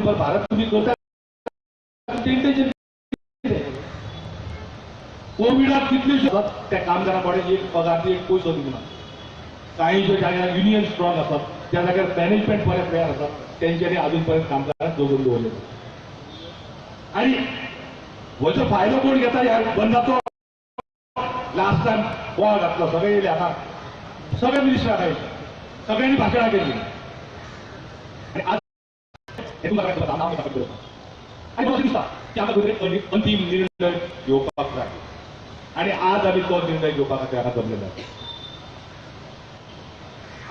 आत्मनिर्भर भारत तुम्ही करता, तुमचें इंटेन्शन कितें? कोविडात कितलेशे त्या कामगारां कडेन एक पगार, एक पयसो दिवना. काही ज्यो जाग्यार युनियन स्ट्रॉंग आसात, त्या जाग्यार मॅनेजमेंट बरें तयार आसा, तेंच्यांनी अजून पर्यंत कामगारांक दवरून दवरले. आणि हो जो फायदो कोण घेता ह्या बंदाचो? लास्ट टायम बोवाळ घातलो, सगळे येयले हांगा, सगळे मिनिस्टर येयले, सगळ्यांनी भाशणां केली. आणि आज हे तुमकां काय नांव करता. आणि म्हाका अशें दिसता की आमकां खंय तरी अंतीम निर्णय घेवपाक जाय आणि आज आमी तो निर्णय घेवपा खातीर हांगा जमलेले आसा.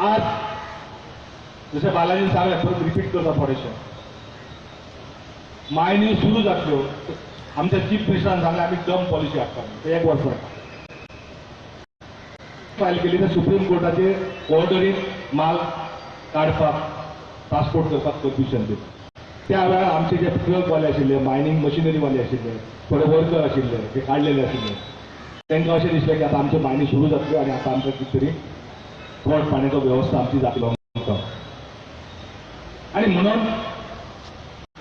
आज जशें बालाजीन सांगलें, परत रिपीट करता थोडेशें, मायनी सुरू जातल्यो. आमच्या चीफ मिनिस्टरान सांगलें, आमी डंप पॉलिसी हाडटा. ते एक वर्सा फायल केली तर सुप्रीम कोर्टाचे ऑर्डरीन माल काडपाक, ट्रान्सपोर्ट करपाक परमिशन दिलें. त्या वेळार आमचे जे ट्रकवाले आशिल्ले, मायनींग मशिनरीवाले आशिल्ले, थोडे वर्कर आशिल्ले, जे काडलेले आशिल्ले, तांकां अशें दिसलें की आतां आमच्यो मायनी सुरू जातल्यो आनी आतां आमकां कितें तरी पोट पाण्याचो वेवस्था आमची जातली लॉंग टर्म. आणि म्हणून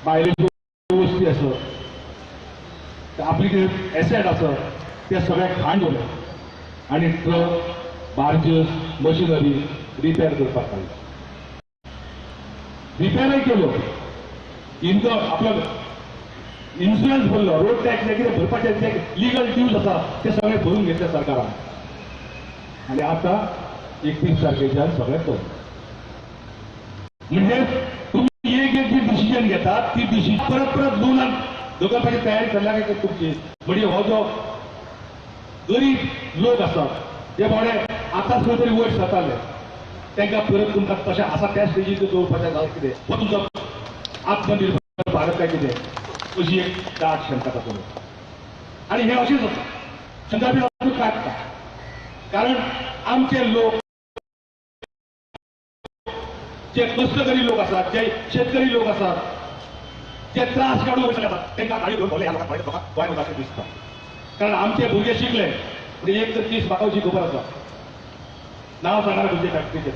भायल्यो ज्यो वस्ती आसत, आपली कितें एसेट आसत, ते सगळे घाण दवरले आनी ट्रक, बार्जस, मशिनरी रिपेर करपाक काडले. रिपेरय केलो, इन्कम आपलो इन्शुरन्स भरलो, रोड टॅक्स जे कितें भरपाचे जे लिगल ड्यूज आसा ते सगळे भरून घेतले सरकारान. आनी आतां 31 तारखेच्यान सगळें बंद. म्हणजे तुम्ही एक एक जी डिसिजन घेतात, ती डिसिजन परत परत लोनान धुकलपाची तयारी चल्ल्या काय तुमची? म्हणजे हो जो गरीब लोक आसात, जे बाबडे आतांच खंय तरी वयर सरताले, तांकां परत तुमकां तशें आसा त्या स्टेजीर दवरपाचें जालें कितें? हो तुमचो आत्मनिर्भर भारत काय कितें, अशी एक दाट शंका तातूंत. आनी हें अशेंच आसा, शंका बी तातूंत काडटा, कारण आमचे लोक जे कश्टकरी लोक आसात, जे शेतकरी लोक आसात, जे त्रास काडून वयतले आसात, तांकां गाडी घेवन भरले ह्या लोकांक लोकांक गोंयांत वचपाचें दिसता. कारण आमचे भुरगे शिकले म्हणजे एक तर 30, म्हाका अशी खबर आसा, नांव सांगणार खंयचे फॅक्टरीचें,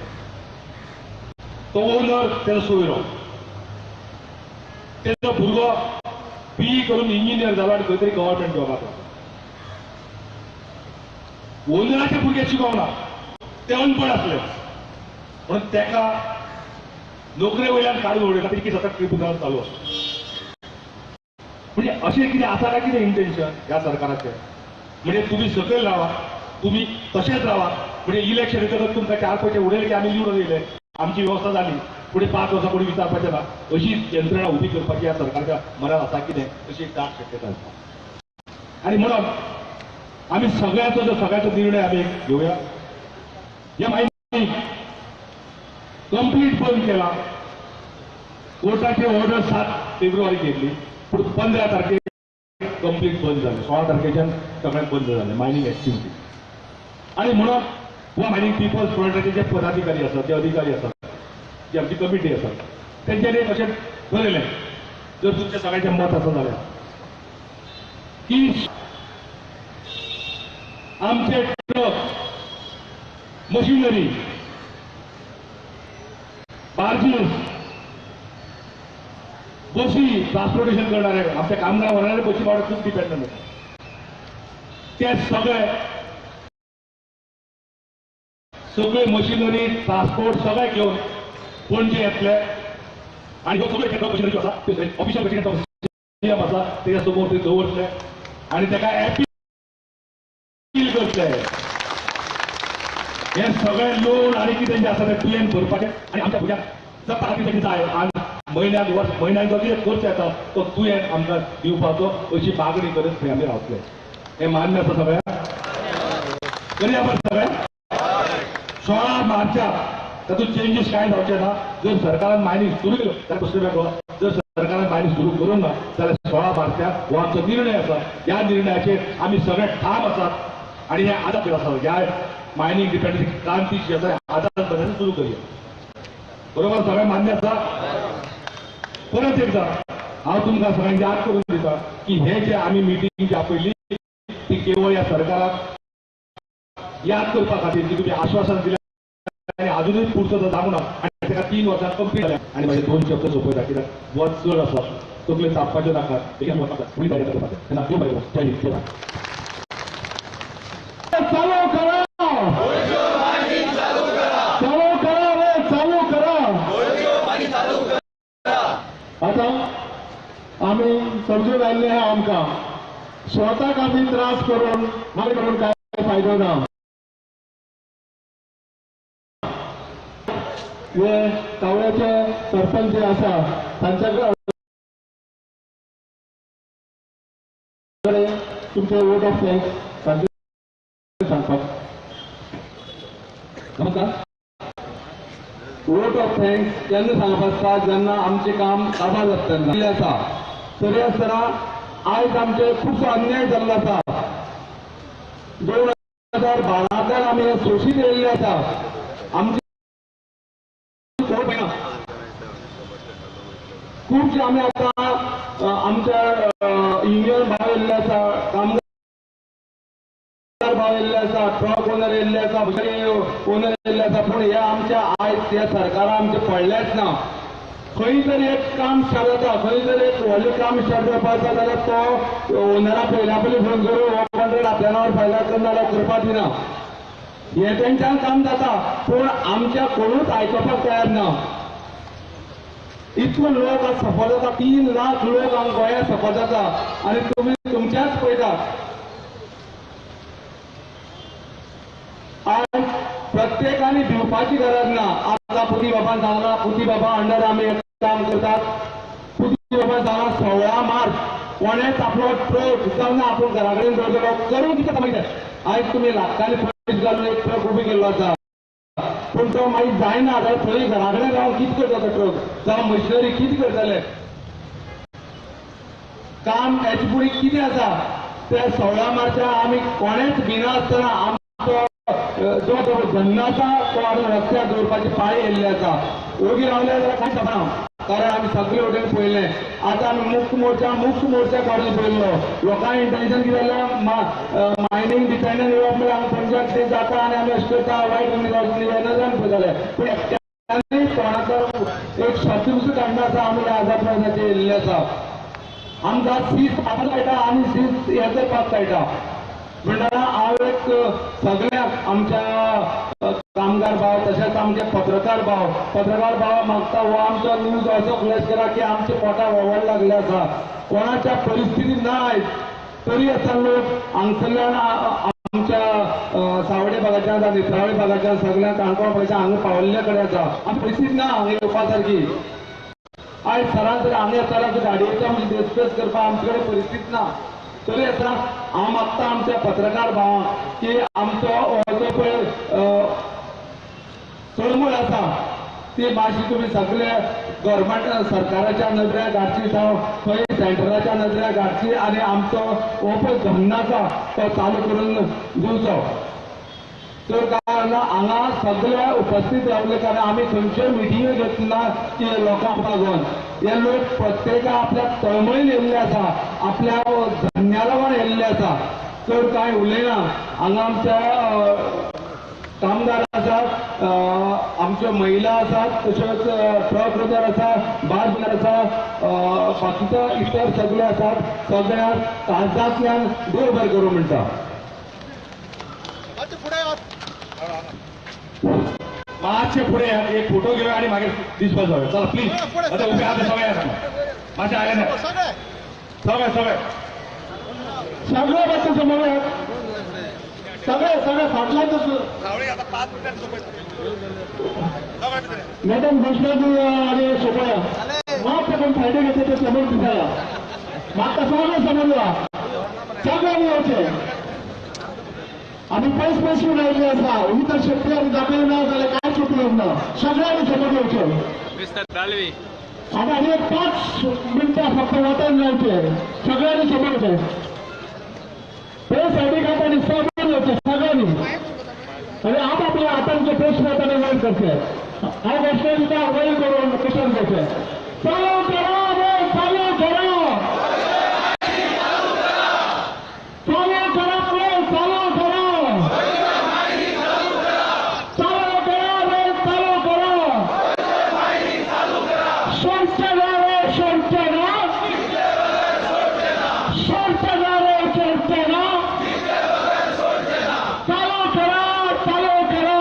तो ओनर तेजो सोयरो, तेजो भुरगो बीई करून इंजिनियर जालो आनी खंय तरी गव्हर्मेंट जॉबाक लागलो. ओनराचे भुरगे शिकोवना, ते अनपड आसले म्हणून तेका नोकरे वयल्यान काडून उडयला. तेजी सतत ट्रिब्युनल चालू आसा. म्हणजे अशें कितें आसा काय कितें इंटेन्शन ह्या सरकाराचें? म्हणजे तुमी सकयल रावा, तुमी तशेंच रावा, म्हणजे इलेक्शन येतकच तुमकां चार पयशे उडयले की आमी निवडून येयले, आमची वेवस्था जाली, फुडें 5 वर्सां कोणी विचारपाचें ना, अशी यंत्रणा उबी करपाची ह्या सरकारच्या मनात आसा कितें, अशी एक दाट शक्यता आसा. आनी म्हणून आमी सगळ्याचो जो सगळ्याचो निर्णय आमी घेवया. ह्या मायनींग कंप्लीट बंद केला. कोर्टाची ऑर्डर 7 फेब्रुवारी घेतली, पूण 15 तारखेक कंप्लीट बंद जालें. 16 तारखेच्यान सगळें बंद जालें मायनींग एक्टिविटी. आनी म्हणून गोवा मायनींग पिपल्स फ्रंटाचे जे पदाधिकारी आसात, जे अधिकारी आसात, जी आमची कमिटी आसा, तेंच्यांनी एक अशें ठरयलें, जर तुमचें सगळ्यांचें मत आसा जाल्यार, की आमचे ट्रक, मशिनरी, बार्जीस, बसी ट्रान्सपोर्टेशन करणारे, आमच्या कामगार व्हरणारे बसी भाडं खूप डिपेंडंट आसा, ते सगळे सगळे मशिनरी, ट्रान्सपोर्ट सगळे घेवन पणजे येतले आणि ह्यो सगळे ट्रक, मशिनरी आसा, ऑफिशियल प्रेसिडेंट सीएम आसा तेच्या समोर ते दवरतले आणि ताका अपील करतले. हे सगळे लोन आणि कितें जें आसा तें तुयेन भरपाचें आनी आमच्या भुरग्यांक जगपा खातीर तें जाय आनी म्हयन्याक वर्स म्हयन्याक जो कितें खर्च येता तो तुयेन आमकां दिवपाचो, अशी मागणी करत थंय आमी रावतले. हें मान्य आसा सगळ्यांक? करया बरें सगळें. 16 मार्चाक तातूंत चेंजीस कांय जावचे ना. जर सरकारान मायनींग सुरू केल्यो जाल्यार प्रश्न वेगळो, जर सरकारान मायनींग सुरू करूंक ना जाल्यार 16 मार्चाक हो आमचो निर्णय आसा. ह्या निर्णयाचेर आमी सगळे ठाम आसात आनी हे आदार आसा. ह्या मायनींग डिपेंडन्सी क्रांती जी आसा, आदार बद्दल सुरू करूया. बरोबर? सगळें मान्य आसा? परत एकदा हांव तुमकां सगळ्यांक याद करून दिता की हे जे आमी मिटींग जी आपयली ती केवळ ह्या सरकाराक याद करपा खातीर की तुमी आश्वासन दिलें आनी अजुनूय पुरतो जावंक ना. ताका 3 वर्सां कंप्लीट जाल्या आनी म्हाजे 2 शब्द सोंपयता कित्याक वत चड आसा तकल्यो तापपाच्यो नाका बेगीन वचपाक फुडें तयारी करपाचें तेन्ना देव बरें करूं. जय हिंद जय भारत. चालू करा, चालू करा रे, चालू करा. आता आमी समजून आयिल्ले आहा आमकां स्वताक आमी त्रास करून मागीर करून काय फायदो ना. हे कावळ्याचे सरपंच जे आसा तांच्या कडेन तुमचे वोट ऑफ thanks तांचे सांगपाक. नमस्कार. वोट ऑफ thanks केन्ना सांगप आसता जेन्ना आमचें काम काबार जाता तेन्ना आसा. तरी आसतना आयज आमचे खुबसो अन्याय जाल्लो आसा. 2012 आमी हे सोशीत येयल्ले आसा. आमचे खुबशे आमी आतां आमच्या युनियन भाव येयल्ले आसा, कामगार भाव येयल्ले आसा, ट्रक ओनर येयल्ले आसा, ओनर येयल्ले आसा. पूण हे आमच्या आयज ह्या सरकारान आमचें पडलेंच ना. खंय तरी एक काम स्टार्ट जाता, खंय तरी एक व्हडलें काम स्टार्ट जावपा आसा जाल्यार तो ओनरा पयल्या पयलीं फोन करून हो कॉन्ट्रॅक्ट आपल्या नांवार फायला करना जाल्यार करपा दिना. हें तेंच्यान काम जाता पूण आमच्या कोणूच आयकपाक तयार ना. इतलो लोक आज सफर जाता, 3 लाख लोक हांगा गोंयांत सफर जाता आनी तुमी तुमच्याच पळयता. आज प्रत्येकाने भिवपाची गरज ना. आतां पुती बाबान सांगला, पुती बाबा अंडर आमी काम करतात. पुती बाबान सांगला 16 मार्च कोणेच आपलो ट्रक जावन आपूण घरा कडेन दवरतलो करूं कितें मागीर. आयज तुमी लाखांनी पयस घालून एक ट्रक उबी केल्लो आसा पूण तो मागीर जायना जाल्यार थंय घरा कडेन रावन कितें करता ट्रक जावं मशिनरी कितें करतले. काम हेचे फुडें कितें आसा ते 16 मार्चा आमी कोणेच भिनासतना आमचो जो धंदो आसा तो आमी रस्त्यार दवरपाची पाळी येयल्ली आसा. ओगी रावले जाल्यार कांय जावना कारण आमी सगळे वटेन पळयलें. आतां आमी मुक्त मोर्चा काडून पळयल्लो. लोकांक इंटेन्शन कितें जालें, मायनींग डिपेंडंट येवप म्हळ्यार हांगा पणज्याक तें जाता आनी आमी अशें करता वायट निवेदन जालें. पूण एकट्यानी कोणाचो एक शब्द पसून काडना आसा. आमी ह्या आझाद मैदानाचेर येयल्ले आसा. आमकां सीस पावपाक कळटा आनी सीस हें करपाक कळटा. म्हणटना हांव एक सगळ्यांक आमच्या कामगार भाव तशेंच आमचे पत्रकार भाव मागता हो आमचो न्यूज असो फ्लॅश करा की आमचे पोटा व्हड लागले आसा. कोणाच्या परिस्थिती ना आयज तरी आसतना लोक हांगसरल्यान आमच्या सावडे भागाच्यान जावं नेत्रावळी भागाच्यान सगळ्या काणकोण भागाच्यान हांगा पावल्ले कडेन आसा. आमची परिस्थिती ना हांगा येवपा सारकी. आयज सरान जर हांगा येतालो गाडयेचो आमची डिस्कस करपाक आमचे कडेन परिस्थिती ना. तरी आसतना हांव मागता आमच्या पत्रकार भावांक की आमचो जो पळय तळमळ आसा ती मातशी तुमी सगळे गव्हर्मेंट सरकाराच्या नदरेक हाडची जावं खंय सेंटराच्या नदरेक हाडची आनी आमचो हो पळय धंदो आसा तो चालू करून दिवचो. तर कारण हांगा सगळे उपस्थित रावले कारण आमी खंयच्यो मिटिंग्यो घेतना की लोकांक लागून हे लोक प्रत्येका आपल्या तळमळीन येयल्ले आसा, आपल्या धंद्या लागून येयल्ले आसा. चड कांय उलयना. हांगा आमच्या कामगार आसात, आमच्यो महिला आसात, तश्योच ट्रक ड्रायव्हर आसा, बार्ज आसा, बाकीचो इतर सगळे आसात. सगळ्यांक काळजांतल्यान देव बरें करूं म्हणटा. मातशे फुडें एक फोटो घेवया आनी मागीर डिस्पर्स जावया. चला प्लीज आतां उबे आसा सगळे आसा मातशें आयले ना सगळे सगळे सगळे मातशे समोर सगळे सगळे फाटल्यान मॅडम घोषणा आणि सोपया मात कोण फायदे घेतले ते समोर दिसाया. म्हाका सगळे समजला सगळ्यांनी येवचे. आमी पयस पयस राहिल्ले आसा. ही तर शक्ती आमी दाखयली ना जाल्यार कांयच उपयोग ना. सगळ्यांनी समोर येवचे. आनी आनी एक 5 मिनटां फक्त वतान रावचे. सगळ्यांनी समोर येवचे. ते सायडीक आतां आनी समोर येवचे सगळ्यांनी आनी आपआपल्या हातांचे प्रश्न ताणें वयर करचे. हांव घोशणा दिता वयर करून क्वेश्चन करचे. चालू करा रे, चालू करा, चालू करा रे, चालू करा, चालू करा रे, चालू करा. सोडचे ना रे, सोडचे ना. चालू करा, चालू करा.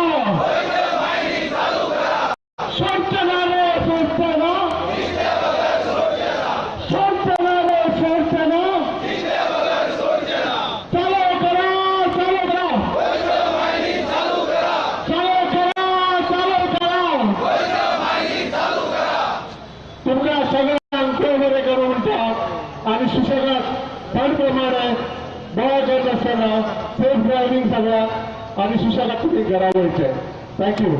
सोडचे ना रे, सोडचे ना. सोडचे ना रे, सोडचे ना. चालू करा, चालू करा. चालू करा, चालू करा. तुमकां सगळ्यांक बरें करूं म्हणटा आनी सुशेगाद थंड प्रमाणे गोवा करता आसतना सेफ ड्रायव्हिंग सगळ्यांक आनी सुशेगाद तुमी घरा वयचें. Thank you.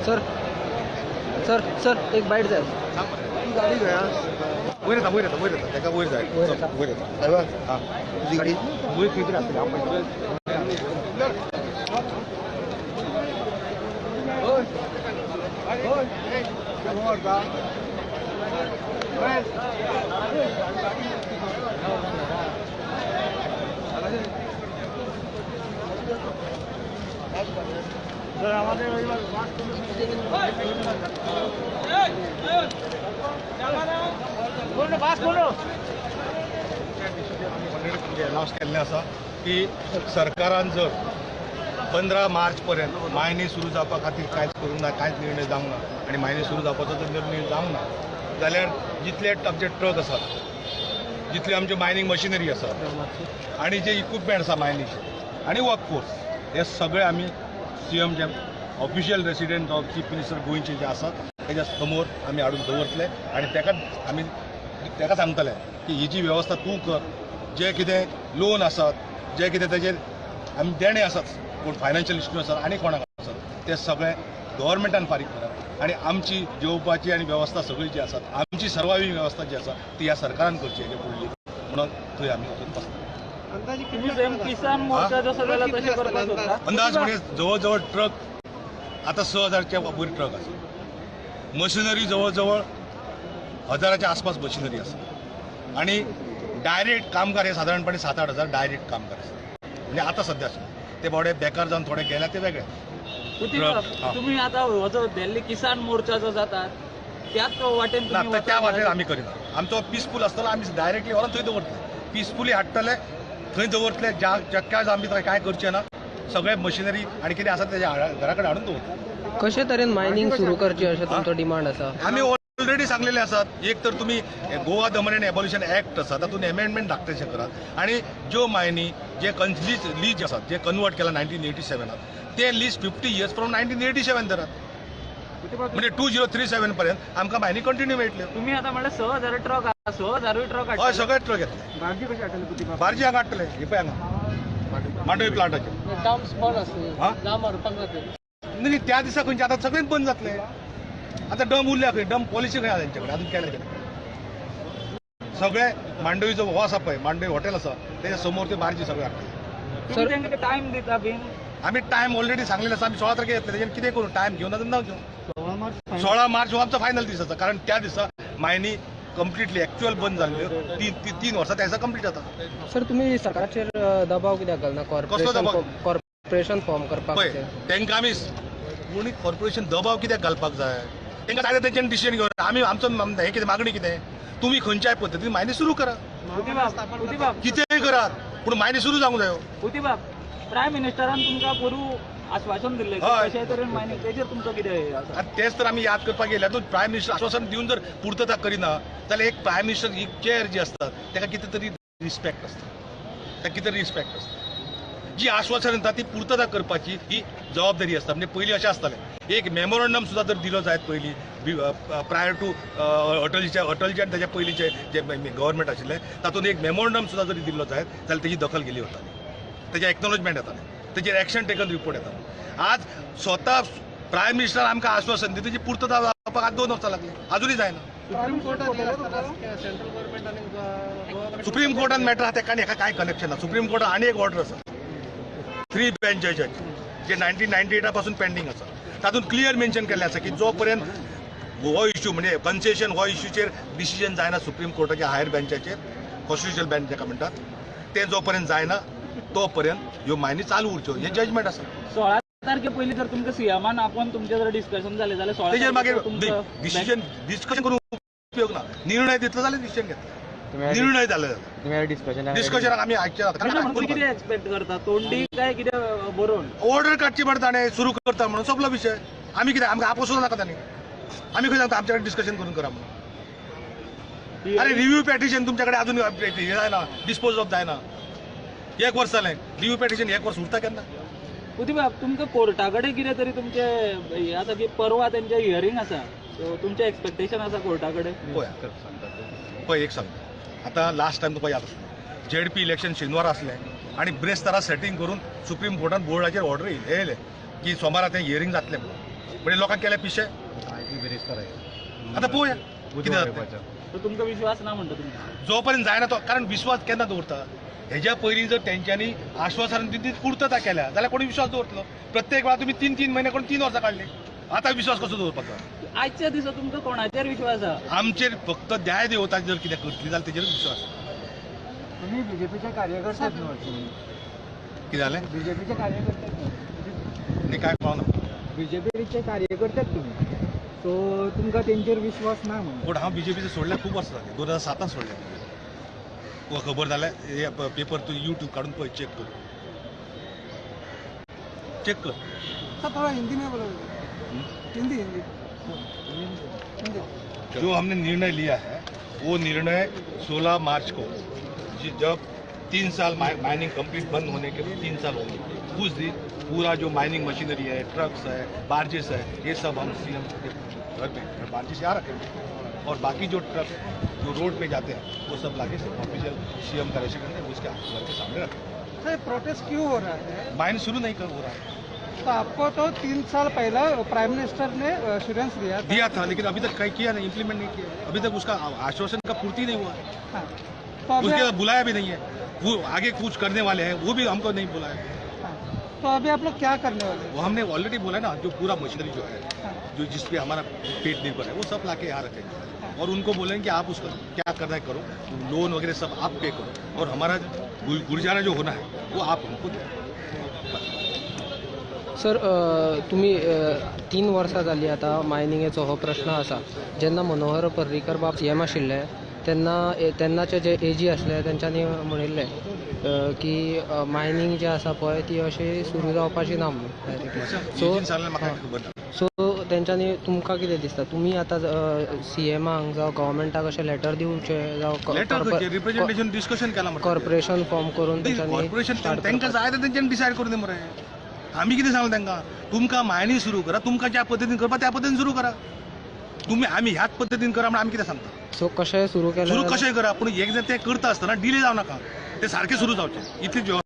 Sir sir sir एक बाईट जाय. गाडी घेया. वयर येता, वयर येता, वयर येता. ताका वयर जाय, वयर येता. हां, तुजी गाडी वयर खंय तरी आसतली. हांव पळयता. अनावन्स केल्लें आसा की सरकारान जर 15 मार्च पर्यंत मायनी सुरू जावपा खातीर कांयच करूंक ना, कांयच निर्णय जावंक ना आनी मायनी सुरू जावपाचो जर निर्णय जावंक ना जाल्यार जितले आमचे ट्रक आसात, जितली आमची मायनींग मशिनरी आसा आनी जे इक्विपमेंट आसा मायनीचे आनी वर्कफोर्स, हे सगळे आमी C M J official resident of chief minister गोंयचे जे आसात तेज्या समोर आमी हाडून दवरतले आनी तेका आमी तेका सांगतले की ही जी वेवस्था तूं कर, जे कितें लोन आसात, जे कितें तेजेर आमी देणे आसात, कोण फायनान्शियल इन्स्टिट्यूट आसात आनी कोणाक आसात, ते सगळे गव्हर्मेंटान फारीक करात आनी आमची जेवपाची आनी वेवस्था सगळी जी आसात, आमची सर्वायवींग वेवस्था जी आसा ती ह्या सरकारान करची हेजे फुडली म्हणून थंय आमी वचून बसता. किसान मोर्चा जसो जाला तशें करपाक सोदता. अंदाज म्हणजे जवळ जवळ ट्रक आतां 6,000च्या वयर ट्रक आसा, मशिनरी जवळ जवळ 1,000च्या आसपास मशिनरी आसा आनी डायरेक्ट कामगार हे सादारणपणे 7-8 हजार डायरेक्ट कामगार आसा. म्हणजे आतां सद्या आसा ते बावडे बेकार जावन थोडे गेल्या ते वेगळे. तुम्ही आता हो जो दिल्ली किसान मोर्चा जो जाता त्याच वाटेन ना, त्या वाटेन आमी करिना. आमचो पिसफूल आसतलो, आमी डायरेक्टली व्हरोन थंय दवरतले, पिसफुली हाडटले थंय दवरतले. ज्या चक्क्या आमी कांय करचें ना, सगळे मशिनरी आनी कितें आसा तेज्या घरा कडेन हाडून दवरतले. कशे तरेन मायनींग सुरू करची अशें तुमचो डिमांड आसा? आमी ऑलरेडी सांगलेले आसात. एक तर तुमी Goa Daman and abolition act आसा तातूंत एमेंडमेंट धाडटेशें करात आनी ज्यो मायनी जे लीज आसात जे कन्वर्ट केला 1987 ते लीज 50 इयर्स फ्रॉम 1987 धरात, म्हणजे 2037 पर्यंत आमकां मायनी कंटिन्यू मेळटल्यो. तुम्ही आता म्हणल्यार 6,000 ट्रक, 6,000 ट्रक. हय, सगळे ट्रक येतले. बार्जी हांगा हाडटले, हे पळय हांगा मांडवी प्लांटाचेर. न्ही त्या दिसा खंयचे आतां सगळेच बंद जातले. आतां डम उरल्या खंय, डम पॉलिसी खंय आसा तेंचे कडेन अजून केल्या तेणे. सगळे मांडवीचो हो आसा पळय, मांडवी हॉटेल आसा तेच्या समोर ते बार्जी सगळे हाडटले. तांकां टायम दिता बीन? आमी टायम ऑलरेडी सांगलेलो आसा, आमी 16 तारखेर येतले. तेजेर कितें करूं, टायम घेवन ना घेवन. 16 मार्च हो आमचो फायनल दीस आसा, कारण त्या दिसा मायनी कंप्लिटली एक्चुअल बंद जाल्ल्यो 3 वर्सां त्या दिसा कंप्लीट जाता. सर, तुमी सरकाराचेर दबाव कित्याक घालना? कॉर्पोरेशन फॉर्म करपाक पळय तांकां आमी कोणी कॉर्पोरेशन दबाव कित्याक घालपाक जाय? तांकां जाय तेंच्यानी डिसिजन घेवन आमी आमचो हें कितें मागणी कितें, तुमी खंयच्याय पद्दतीन मायनी सुरू करात, कितेंय करात, पूण मायनी सुरू जावंक जायो. प्रायम मिनिस्टरान तुमकां पोरूं आश्वासन दिल्लें कशे तरेन मायनिंग, तेजेर तुमचो कितें आसा? आनी तेंच तर आमी याद करपाक गेल्यार तूं प्रायम मिनिस्टर आश्वासन दिवन जर पुर्तता करिना जाल्यार एक प्रायम मिनिस्टर ही चेअर जी आसता ताका कितें तरी रिस्पेक्ट आसता, ताका कितें तरी रिस्पेक्ट आसता. जी आश्वासन दिता ती पुर्तता करपाची ही जबाबदारी आसता. म्हणजे पयलीं अशें आसतालें, एक मेमोरंडम सुद्दां जर दिलो जायत पयलीं प्रायर टू अटलजीच्या, अटलजी आनी ताच्या पयलींचे जे गव्हर्मेंट आशिल्लें तातूंत एक मेमोरंडम सुद्दां जरी दिल्लो जायत जाल्यार तेजी दखल गेली वताली, तेजें एक्नॉलेजमेंट येतालें, तेजेर एक्शन टेकन रिपोर्ट येतालो. आज स्वता प्रायम मिनिस्टर आमकां आश्वासन दिता तेजी पुर्तता जावपाक आज 2 वर्सां लागली, आजुनूय जायना. सुप्रीम कोर्टान मॅटर आसा तेका आनी हेका कांय कनेक्शन ना. सुप्रीम कोर्टान आनी एक ऑर्डर आसा 3 बेंच जजाची जे 1998 पासून पेंडींग आसा, तातूंत क्लियर मेन्शन केल्लें आसा की जो पर्यंत हो इश्यू म्हणजे कन्सेशन हो इश्यूचेर डिसिजन जायना सुप्रीम कोर्टाच्या हायर बेंचाचेर कॉन्स्टिट्युशनल बॅन जाका म्हणटात तें जो पर्यंत जायना तो पर्यंत ह्यो मायनी चालू उरच्यो हें जजमेंट आसा. 16 तारखे पयलीं जर तुमकां सीएमान आपोवन तुमचें जर डिस्कशन जालें जाल्यार 16 तेजेर मागीर डिसिजन डिस्कशन करून उपयोग ना. निर्णय दितलो जाल्यार डिसिजन घेतलो, निर्णय जाले जाल्यार डिस्कशनाक आमी आयचे. कितें एक्सपेक्ट करता तोंडी काय कितें बरोवन ऑर्डर काडची पडटा ताणें सुरू करता म्हणून सोंपलो विशय. आमी कितें आमकां आपोवचो नाका तांणी, आमी खंय सांगता आमच्या कडेन डिस्कशन करून करा म्हणून. अरे रिव्यू पेटिशन तुमच्या कडेन अजून हें जायना, डिस्पोज ऑफ जायना, एक वर्स जालें रिव्यू पेटिशन, एक वर्स उरता केन्ना. उदीबाब तुमकां कोर्टा कडेन कितें तरी तुमचें हें आसा की परवा तेंचें हियरींग आसा, सो तुमचें एक्सपेक्टेशन आसा कोर्टा कडेन? पळय पळय एक सांगता, आतां लास्ट टायम तुका याद आसतलें जेडपी इलेक्शन शेनवार आसलें आनी ब्रेस्तारा सेटींग करून सुप्रीम कोर्टान बोर्डाचेर ऑर्डर येयलें की सोमारा तें हियरींग जातलें म्हणून. म्हणजे लोकांक केलें पिशें. आतां पळोवया कितें जाता. तुमकां विश्वास ना म्हणटा तुमकां जो पर्यंत जायना तो, कारण विश्वास केन्ना दवरता? हेज्या पयलीं जर तेंच्यांनी आश्वासन दिवन पुर्तता केल्या जाल्यार कोणी विश्वास दवरतलो? प्रत्येक वेळा तुमी 3-3 म्हयने करून 3 वर्सां काडलीं, आतां विश्वास कसो दवरपाचो? आयच्या दिसा तुमकां कोणाचेर विश्वास आसा? आमचेर फक्त न्याय देवता जर कितें करतली जाल्यार तेजेर विश्वास. तुम्ही बीजेपीचे कार्यकर्ते न्हू? कितें जालें? बीजेपीचे कार्यकर्ते न्ही काय कळना. बीजेपीचे कार्यकर्ते तुमी, सो तुमकां तेंचेर विश्वास ना म्हणून? पूण हांव बीजेपीचे सोडल्यार खूब वर्सां जालीं, 2007 सोडलें. तुका खबर जाल्यार हे पेपर तूं यूट्यूब काडून पळय, चॅक कर, चेक कर. थोड़ा हिंदी में बोलो. हिंदी हिंदी. जो हमने निर्णय लिया है वो निर्णय 16 मार्च को, जब 3 साल माइनिंग कंप्लीट बंद होने के 3 साल होंगे, उस दिन पूरा जो माइनिंग मशीनरी है, ट्रक्स है, बार्जेस है, ये सब हम सीएम के घर में बार्जेस यहाँ रखेंगे और बाकी जो ट्रक जो रोड पे जाते हैं वो सब लाके ऑफिशियल सीएम का रेसिडेंट है उसके घर के सामने रखेंगे. सर प्रोटेस्ट क्यों हो रहा है? माइन शुरू नहीं कर हो रहा है. तो आपको तो 3 साल पहले प्राइम मिनिस्टर ने एश्योरेंस दिया था, लेकिन अभी तक कहीं किया नहीं, इम्प्लीमेंट नहीं किया, अभी तक उसका आश्वासन का पूर्ति नहीं हुआ. हाँ, तो उसके बुलाया भी नहीं है, वो आगे कुछ करने वाले हैं वो भी हमको नहीं बुलाया. हाँ, तो अभी आप लोग क्या करने वाले हैं? वो हमने ऑलरेडी बोला ना, जो पूरा मशीनरी जो है, हाँ, जो जिसपे हमारा पेट निर्भर है वो सब लाके यहाँ रखेंगे. हाँ, और उनको बोलेंगे कि आप उसका क्या करना है करो, लोन वगैरह सब आप पे करो और हमारा गुर्जारा जो होना है वो आप हमको दो. सर तुमी 3 वर्सां जालीं आतां मायनिंगेचो हो प्रश्न आसा. जेन्ना मनोहर पर्रीकर बाब सीएम आशिल्ले तेन्ना तेन्नाचे जे एजी आसले तेंच्यांनी म्हणिल्लें की मायनींग जें आसा पळय ती अशी सुरू जावपाची ना म्हणून. सो सो तेंच्यांनी तुमकां कितें दिसता, तुमी आतां सीएमाक जावं गव्हर्मेंटाक अशें लेटर दिवचें जावं रिप्रेझेंटेशन डिस्कशन केलां कॉर्पोरेशन फॉर्म करून कॉर्पोरेशन तांकां जाय तें तेंच्यांनी डिसायड करून दी मरे. आमी कितें सांगलें तांकां, तुमकां मायनी सुरू करा, तुमकां ज्या पद्दतीन करपा त्या पद्दतीन सुरू करा, तुमी आमी ह्याच पद्दतीन करा म्हण आमी कितें सांगता. सो कशें सुरू केलें, सुरू कशें करा, पूण एकदां तें करता आसतना डिले जावं नाका, तें सारकें सुरू जावचें इतली.